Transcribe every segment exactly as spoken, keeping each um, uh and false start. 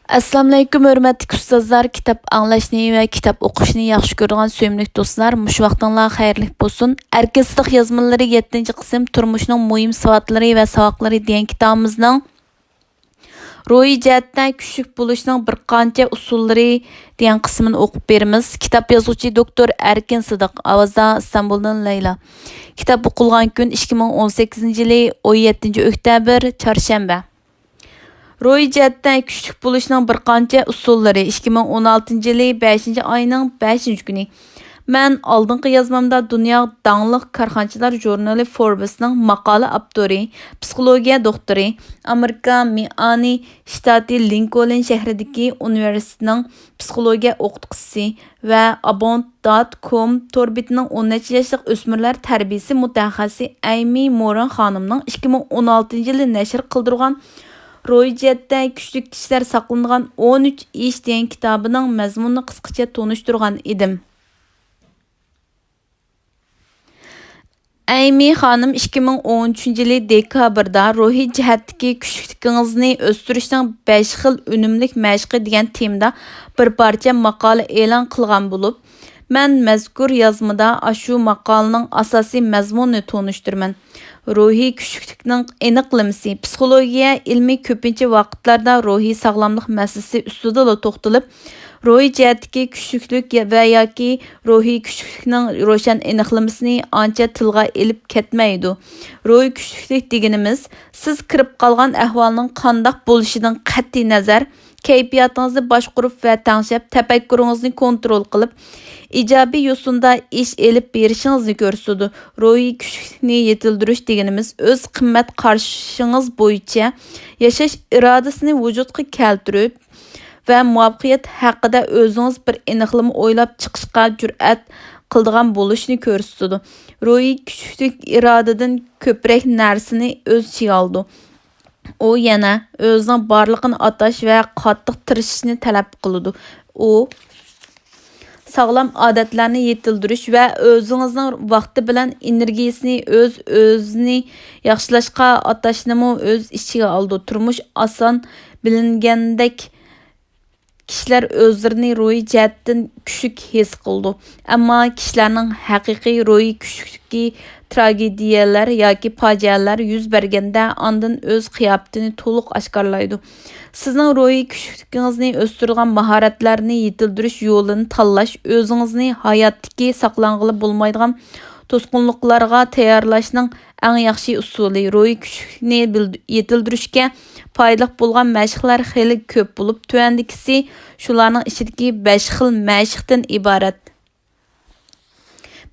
ئەسسالامۇئەلەيكۇم، ھۆرمەتلىك ئۇستازلار، كىتاب ئاڭلاشنى ۋە كىتاب ئوقۇشنى ياخشى كۆرىدىغان سۆيۈملۈك دوستلار، مۇشۇ ۋاقتىڭلار خەيرلىك بولسۇن. ئەركىن سىدىق يازمىلىرى، يەتتىنچى قىسىم، تۇرمۇشنىڭ مۇھىم ساۋاتلىرى ۋە ساۋاقلىرى دېگەن كىتابىمىزنىڭ روھىي جەھەتتە كۈچلۈك بولۇشنىڭ بىر قانچە ئۇسۇللىرى دېگەن قىسمىنى ئوقۇپ بېرىمىز. كىتاب يازغۇچى دوكتور ئەركىن سىدىق، ئاۋازدا ئىستانبۇلدىن لەيلا. كىتاب ئوقۇلغان كۈن ئىككى مىڭ ئون سەككىزىنچى يىلى ئون يەتتىنچى ئۆكتەبىر، چارشەنبە. روھىي جەھەتتە كۈچلۈك بولۇشنىڭ بىر قانچە ئۇسۇللىرى، ئىككى مىڭ ئون ئالتىنچى يىلى بەشىنچى ئاينىڭ بەشىنچى كۈنى. مەن ئالدىنقى يازمامدا دۇنيا داڭلىق كارخانىچىلار ژۇرنىلى فوربسنىڭ ماقالە ئاپتورى، پسىخولوگىيە دوختۇرى، ئامېرىكا مىئانى شتاتى لىنكولن شەھىرىدىكى ئۇنىۋېرسىتېتنىڭ پسىخولوگىيە ئوقۇتقۇچىسى ۋە ئابونت دات كوم تور بېتىنىڭ ئون نەچچە ياشلىق ئۆسمۈرلەر تەربىيىسى مۇتەخەسسىسى ئەيمى موران خانىمنىڭ ئىككى مىڭ ئون ئالتىنچى يىلى نەشر قىلدۇرغان روھىي جەھەتتە كۈچلۈك كىشىلەر ساقلىنىدىغان ئون ئۈچ ئىش دېگەن كىتابىنىڭ مەزمۇنىنى قىسقىچە تونۇشتۇرغان ئىدىم. ئەيمى خانىم ئىككى مىڭ ئون ئۈچىنچى يىلى دېكابىردا روھىي جەھەتتىكى كۈچلۈكلۈكىڭىزنى ئۆستۈرۈشنىڭ بەش خىل ئۈنۈملۈك مەشقى دېگەن تېمىدا بىر پارچە ماقالە ئېلان قىلغان بولۇپ، مەن مەزكۇر يازمىدا ئاشۇ ماقالىنىڭ ئاساسىي مەزمۇنىنى تونۇشتۇرىمەن. روھىي كۈچلۈكلۈكنىڭ ئېنىقلىمىسى. پسىخولوگىيە ئىلمى كۆپىنچە ۋاقىتلاردا روھىي ساغلاملىق مەسىلىسى ئۈستىدىلا توختىلىپ، روھىي جەھەتتىكى كۈچلۈكلۈك ۋە ياكى روھىي كۈچلۈكلۈكنىڭ روشەن ئېنىقلىمىسىنى ئانچە تىلغا ئېلىپ كەتمەيدۇ. روھىي كۈچلۈكلۈك دېگىنىمىز، سىز كىرىپ قالغان ئەھۋالنىڭ قانداق بولۇشىدىن قەتئىينەزەر، كەيپىياتىڭىزنى باشقۇرۇپ ۋە تەڭشەپ، تەپەككۇرىڭىزنى كونترول قىلىپ، ئىجابىي يوسۇندا ئىش ئېلىپ بېرىشىڭىزنى كۆرسىتىدۇ. روھىي كۈچلۈكلۈكنى يېتىلدۈرۈش دېگىنىمىز ئۆز قىممەت قارىشىڭىز بويىچە ياشاش ئىرادىسىنى ۋۇجۇدقا كەلتۈرۈپ ۋە مۇۋەپپەقىيەت ھەققىدە ئۆزىڭىز بىر ئېنىقلىما ئويلاپ چىقىشقا جۈرئەت قىلىدىغان بولۇشنى كۆرسىتىدۇ. روھىي كۈچلۈك ئىرادىدىن كۆپرەك نەرسىنى ئۆز ئىچىگە ئالىدۇ. ئۇ يەنە ئۆزىنىڭ بارلىقىنى ئاتاش ۋە قاتتىق تىرىشىشنى تەلەپ قىلىدۇ. ئۇ ساغلام ئادەتلەرنى يېتىلدۈرۈش ۋە ئۆزىڭىزنىڭ ۋاقتى بىلەن ئېنېرگىيىسىنى ئۆز ئۆزىنى ياخشىلاشقا ئاتاشنىمۇ ئۆز ئىچىگە ئالىدۇ. تۇرمۇش ئاسان بىلىنگەندەك، كىشىلەر ئۆزلىرىنى روھىي جەھەتتىن كۈچلۈك ھېس قىلىدۇ. ئەمما كىشىلەرنىڭ ھەقىقىي روھىي كۈچلۈكلۈكى تراگېدىيەلەر ياكى پاجىئەلەر يۈز بەرگەندە، ئاندىن ئۆز قىياپىتىنى تولۇق ئاشكارىلايدۇ. سىزنىڭ روھىي كۈچلۈكلۈكىڭىزنى ئۆستۈرىدىغان ماھارەتلەرنى يېتىلدۈرۈش يولىنى تاللاش ئۆزىڭىزنى ھاياتتىكى ساقلانغىلى بولمايدىغان توسقۇنلۇقلارغا تەييارلاشنىڭ ئەڭ ياخشى ئۇسۇلى. روھىي كۈچلۈكنى بىل-، يېتىلدۈرۈشكە پايدىلىق بولغان مەشىقلەر خېلى كۆپ بولۇپ، تۆۋەندىكىسى شۇلارنىڭ ئىچىدىكى بەش خىل مەشىقتىن ئىبارەت.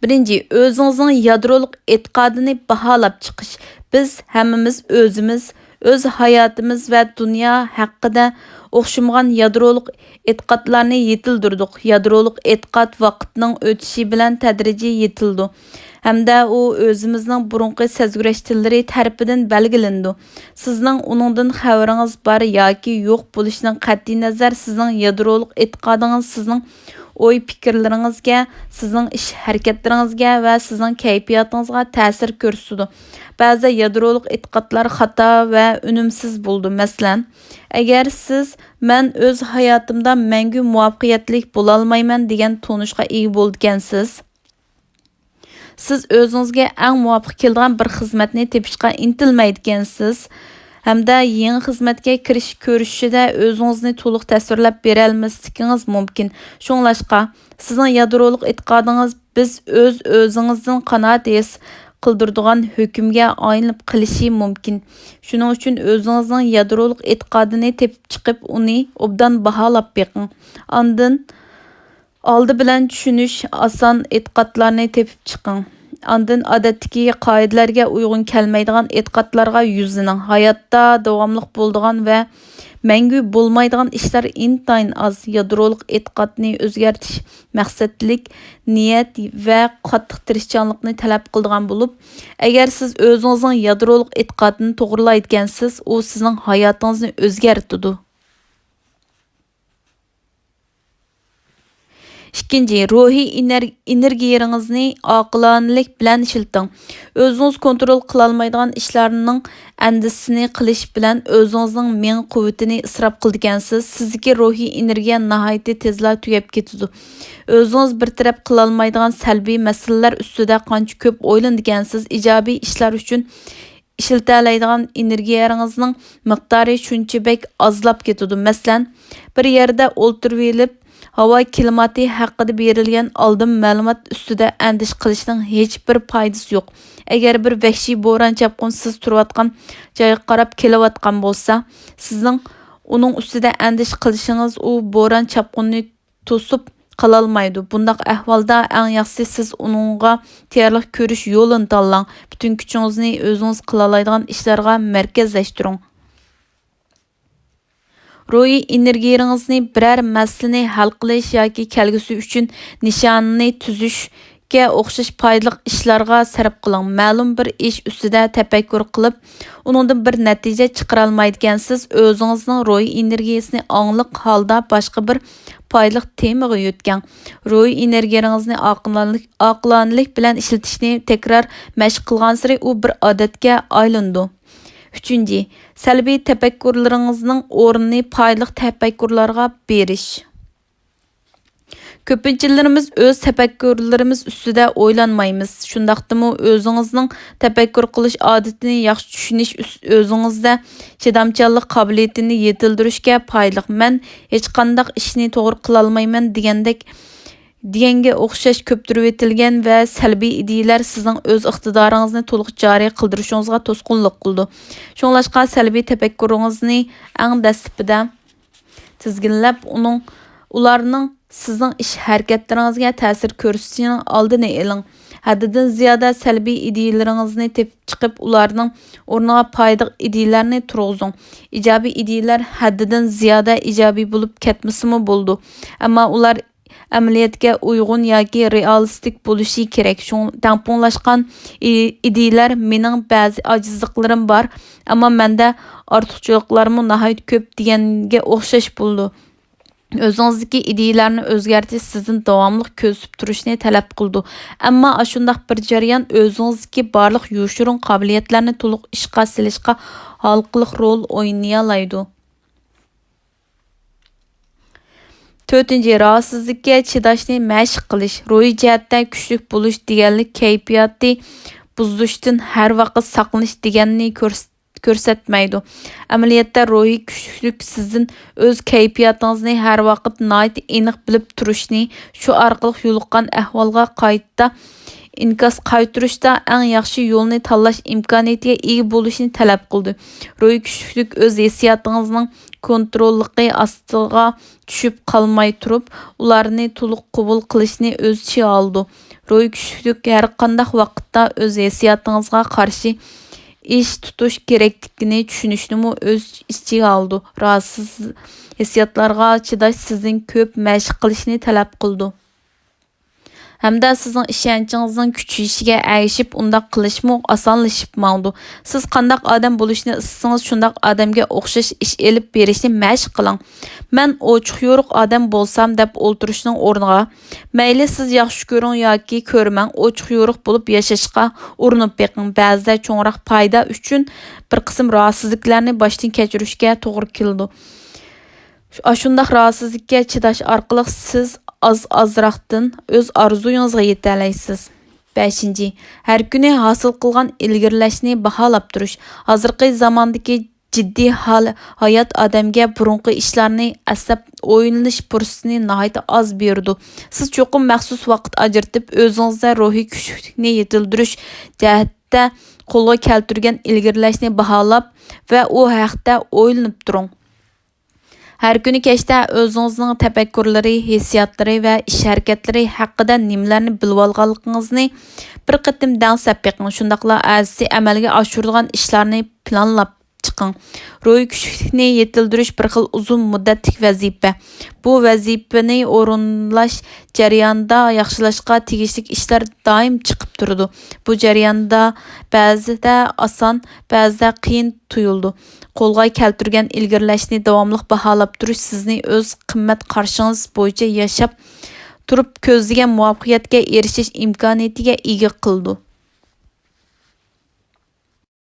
بىرىنچى، ئۆزىڭىزنىڭ يادرولۇق ئېتىقادىنى باھالاپ چىقىش. بىز ھەممىمىز ئۆزىمىز، ئۆز ھاياتىمىز ۋە دۇنيا ھەققىدە ئوخشىمىغان يادرولۇق ئېتىقادلارنى يېتىلدۈردۇق. يادرولۇق ئېتىقاد ۋاقىتنىڭ ئۆتۈشى بىلەن تەدرىجىي يېتىلىدۇ ھەمدە ئۇ ئۆزىمىزنىڭ بۇرۇنقى سەزگۈرەش تىللىرى تەرىپىدىن بەلگىلىنىدۇ. سىزنىڭ ئۇنىڭدىن خەۋىرىڭىز بار ياكى يوق بولۇشىدىن قەتئىينەزەر، سىزنىڭ يادرولۇق ئېتىقادىڭىز سىزنىڭ ئوي-پىكىرلىرىڭىزگە، سىزنىڭ ئىش-ھەرىكەتلىرىڭىزگە ۋە سىزنىڭ كەيپىياتىڭىزغا تەسىر كۆرسىتىدۇ. بەزىدە يادرولۇق ئېتىقادلار خاتا ۋە ئۈنۈمسىز بولىدۇ. مەسىلەن، ئەگەر سىز «مەن ئۆز ھاياتىمدا مەڭگۈ مۇۋەپپەقىيەتلىك بولالمايمەن» دېگەن تونۇشقا ئىگە بولىدىكەنسىز، سىز ئۆزىڭىزگە ئەڭ مۇۋاپىق كېلىدىغان بىر خىزمەتنى تېپىشقا ئىنتىلمەيدىكەنسىز ھەمدە يېڭى خىزمەتكە كىرىش كۆرۈشۈشىدە ئۆزىڭىزنى تولۇق تەسۋىرلەپ بېرەلمەسلىكىڭىز مۇمكىن. شۇڭلاشقا، سىزنىڭ يادرولۇق ئېتىقادىڭىز بىز ئۆز-ئۆزىڭىزدىن قانائەت ھېس قىلدۇرىدىغان ھۆكۈمگە ئايلىنىپ قېلىشى مۇمكىن. شۇنىڭ ئۈچۈن ئۆزىڭىزنىڭ يادرولۇق ئېتىقادىنى تېپىپ چىقىپ، ئۇنى ئوبدان باھالاپ بېقىڭ. ئاندىن ئالدى بىلەن چۈشىنىش ئاسان ئېتىقادلارنى تېپىپ چىقىڭ. ئاندىن ئادەتتىكى قائىدىلەرگە ئۇيغۇن كەلمەيدىغان ئېتىقادلارغا يۈزلىنىڭ. ھاياتتا داۋاملىق بولىدىغان ۋە مەڭگۈ بولمايدىغان ئىشلار ئىنتايىن ئاز. يادرولۇق ئېتىقادنى ئۆزگەرتىش مەقسەتلىك نىيەت ۋە قاتتىق تىرىشچانلىقنى تەلەپ قىلىدىغان بولۇپ، ئەگەر سىز ئۆزىڭىزنىڭ يادرولۇق ئېتىقادىنى توغرىلايدىكەنسىز، ئۇ سىزنىڭ ھاياتىڭىزنى ئۆزگەرتىدۇ. ئىككىنچى، روھىي ئېنېر-، ئېنېرگىيەڭىزنى ئاقىلانىلىك بىلەن ئىشلىتىڭ. ئۆزىڭىز كونترول قىلالمايدىغان ئىشلارنىڭ ئەندىزىسىنى قىلىش بىلەن ئۆزىڭىزنىڭ مېڭە قۇۋۋىتىنى ئىسراپ قىلىدىكەنسىز. سىزدىكى روھىي ئېنېرگىيە ناھايىتى تېزلا تۈگەپ كېتىدۇ. ئۆزىڭىز بىر تەرەپ قىلالمايدىغان سەلبىي مەسىلىلەر ئۈستىدە قانچە كۆپ ئويلىنىدىكەنسىز، ئىجابىي ئىشلار ئۈچۈن ئىشلىتەلەيدىغان ئېنېرگىيەڭىزنىڭ مىقدارى شۇنچە بەك ئازلاپ كېتىدۇ. مەسىلەن، بىر يەردە ئولتۇرۇۋېلىپ، ھاۋا كىلىماتى ھەققىدە بېرىلگەن ئالدىن مەلۇمات ئۈستىدە ئەندىشە قىلىشنىڭ ھېچبىر پايدىسى يوق. ئەگەر بىر ۋەھشىي بوران-چاپقۇن سىز تۇرۇۋاتقان جايغا قاراپ كېلىۋاتقان بولسا، سىزنىڭ ئۇنىڭ ئۈستىدە ئەندىشە قىلىشىڭىز ئۇ بوران-چاپقۇننى توسۇپ قالالمايدۇ. بۇنداق ئەھۋالدا ئەڭ ياخشىسى سىز ئۇنىڭغا تەييارلىق كۆرۈش يولىنى تاللاڭ. پۈتۈن كۈچىڭىزنى ئۆزىڭىز قىلالايدىغان ئىشلارغا مەركەزلەشتۈرۈڭ. روھىي ئېنېرگىيەڭىزنى بىرەر مەسىلىنى ھەل قىلىش ياكى كەلگۈسى ئۈچۈن نىشاننى تۈزۈشكە ئوخشاش پايدىلىق ئىشلارغا سەرپ قىلىڭ. مەلۇم بىر ئىش ئۈستىدە تەپەككۇر قىلىپ، ئۇنىڭدىن بىر نەتىجە چىقىرالمايدىكەنسىز، ئۆزىڭىزنىڭ روھىي ئېنېرگىيىسىنى ئاڭلىق ھالدا باشقا بىر پايدىلىق تېمىغا يۆتكەڭ. روھىي ئېنېرگىيەڭىزنى ئاقىلانىلىك، ئاقىلانىلىك بىلەن ئىشلىتىشنى تەكرار مەشىق قىلغانسېرى ئۇ بىر ئادەتكە ئايلىنىدۇ. ئۈچىنچى، سەلبىي تەپەككۇرلىرىڭىزنىڭ ئورنىنى پايدىلىق تەپەككۇرلارغا بېرىش. كۆپىنچىلىرىمىز ئۆز تەپەككۇرلىرىمىز ئۈستىدە ئويلانمايمىز. شۇنداقتىمۇ ئۆزىڭىزنىڭ تەپەككۇر قىلىش ئادىتىنى ياخشى چۈشىنىش ئۈس-، ئۆزىڭىزدە چىدامچانلىق قابىلىيىتىنى يېتىلدۈرۈشكە پايدىلىق. مەن ھېچقانداق ئىشنى توغرا قىلالمايمەن دېگەندەك، دېگەنگە ئوخشاش كۆپتۈرۈۋېتىلگەن ۋە سەلبىي ئىدىيىلەر سىزنىڭ ئۆز ئىقتىدارىڭىزنى تولۇق جارى قىلدۇرۇشىڭىزغا توسقۇنلۇق قىلىدۇ. شۇڭلاشقا سەلبىي تەپەككۇرىڭىزنى ئەڭ دەسلىپىدە تىزگىنلەپ، ئۇنىڭ، ئۇلارنىڭ سىزنىڭ ئىش-ھەرىكەتلىرىڭىزگە تەسىر كۆرسىتىشىنىڭ ئالدىنى ئېلىڭ. ھەددىدىن زىيادە سەلبىي ئىدىيەلىرىڭىزنى تېپىپ چىقىپ، ئۇلارنىڭ ئورنىغا پايدىلىق ئىدىيەلەرنى تۇرغۇزۇڭ. ئىجابىي ئىدىيەلەر ھەددىدىن زىيادە ئىجابىي بولۇپ كەتمىسىمۇ بولىدۇ، ئەمما ئۇلار ئەمەلىيەتكە ئۇيغۇن ياكى رېئالىستىك بولۇشى كېرەك. شۇڭ-، تەڭپۇڭلاشقان ئى-، ئىدىيەلەر «مېنىڭ بەزى ئاجىزلىقلىرىم بار، ئەمما مەندە ئارتۇقچىلىقلارمۇ ناھايىتى كۆپ» دېگەنگە ئوخشاش بولىدۇ. ئۆزىڭىزدىكى ئىدىيەلەرنى ئۆزگەرتىش سىزدىن داۋاملىق كۆزىتىپ تۇرۇشنى تەلەپ قىلىدۇ. ئەمما ئاشۇنداق بىر جەريان ئۆزىڭىزدىكى بارلىق يوشۇرۇن قابىلىيەتلەرنى تولۇق ئىشقا سېلىشقا ھالقىلىق رول ئوينىيالايدۇ. تۆتىنچى، راھەتسىزلىككە چىداشنى مەشىق قىلىش. روھىي جەھەتتە كۈچلۈك بولۇش دېگەنلىك كەيپىياتى بۇزۇلۇشتىن ھەر ۋاقىت ساقلىنىش دېگەننى كۆرس-، كۆرسەتمەيدۇ. ئەمەلىيەتتە روھىي كۈچلۈك سىزدىن ئۆز كەيپىياتىڭىزنى ھەر ۋاقىت ناھايىتى ئېنىق بىلىپ تۇرۇشنى، شۇ ئارقىلىق يولۇققان ئەھۋالغا قايتا ئىنكاس قايتۇرۇشتا ئەڭ ياخشى يولنى تاللاش ئىمكانىيىتىگە ئىگە بولۇشنى تەلەپ قىلىدۇ. روھىي كۈچلۈك ئۆز ھېسسىياتىڭىزنىڭ كونتروللۇقى ئاستىغا چۈشۈپ قالماي تۇرۇپ، ئۇلارنى تولۇق قوبۇل قىلىشنى ئۆز ئىچىگە ئالىدۇ. روھىي كۈچلۈك ھەر قانداق ۋاقىتتا ئۆز ھېسسىياتىڭىزغا قارشى ئىش تۇتۇش كېرەكلىكىنى چۈشىنىشنىمۇ ئۆز ئىچىگە ئالىدۇ. راھەتسىز ھېسسىياتلارغا چىداش سىزدىن كۆپ مەشىق قىلىشنى تەلەپ قىلىدۇ. ھەمدە سىزنىڭ ئىشەنچىڭىزنىڭ كۈچىيىشىگە ئەگىشىپ ئۇنداق قىلىشمۇ ئاسانلىشىپ ماڭىدۇ. سىز قانداق ئادەم بولۇشنى ئىستىسىڭىز، شۇنداق ئادەمگە ئوخشاش ئىش ئېلىپ بېرىشنى مەشىق قىلىڭ. «مەن ئوچۇق-يورۇق ئادەم بولسام» دەپ ئولتۇرۇشنىڭ ئورنىغا، مەيلى سىز ياخشى كۆرۈڭ ياكى كۆرمەڭ، ئوچۇق-يورۇق بولۇپ ياشاشقا ئۇرۇنۇپ بېقىڭ. بەزىدە چوڭراق پايدا ئۈچۈن بىر قىسىم راھەتسىزلىكلەرنى باشتىن كەچۈرۈشكە توغرا كېلىدۇ. ئاشۇنداق راھەتسىزلىككە چىداش ئارقىلىق سىز ئاز-ئازراقتىن ئۆز ئارزۇيىڭىزغا يېتەلەيسىز. بەشىنچى، ھەر كۈنى ھاسىل قىلغان ئىلگىرىلەشنى باھالاپ تۇرۇش. ھازىرقى زاماندىكى جىددىي ھال، ھايات ئادەمگە بۇرۇنقى ئىشلارنى ئەسلەپ ئويلىنىش پۇرسىتىنى ناھايىتى ئاز بېرىدۇ. سىز چوقۇم مەخسۇس ۋاقىت ئاجرىتىپ، ئۆزىڭىزدە روھىي كۈچلۈكنى يېتىلدۈرۈش جەھەتتە قولغا كەلتۈرگەن ئىلگىرىلەشنى باھالاپ ۋە ئۇ ھەقتە ئويلىنىپ تۇرۇڭ. ھەر كۈنى كەچتە ئۆزىڭىزنىڭ تەپەككۇرلىرى، ھېسسىياتلىرى ۋە ئىش-ھەرىكەتلىرى ھەققىدە نېمىلەرنى بىلىۋالغانلىقىڭىزنى بىر قېتىم دەڭسەپ بېقىڭ. شۇنداقلا ئەتىسى ئەمەلگە ئاشۇرىدىغان ئىشلارنى پىلانلاپ چىقىڭ. روھىي كۈچلۈكنى يېتىلدۈرۈش بىر خىل ئۇزۇن مۇددەتلىك ۋەزىپە. بۇ ۋەزىپىنى ئورۇنلاش جەريانىدا ياخشىلاشقا تېگىشلىك ئىشلار دائىم چىقىپ تۇرىدۇ. بۇ جەرياندا بەزىدە ئاسان، بەزىدە قىيىن تۇيۇلىدۇ. قولغا كەلتۈرگەن ئىلگىرىلەشنى داۋاملىق باھالاپ تۇرۇش سىزنى ئۆز قىممەت قارىشىڭىز بويىچە ياشاپ تۇرۇپ كۆزلىگەن مۇۋەپپەقىيەتكە ئېرىشىش ئىمكانىيىتىگە ئىگە قىلىدۇ.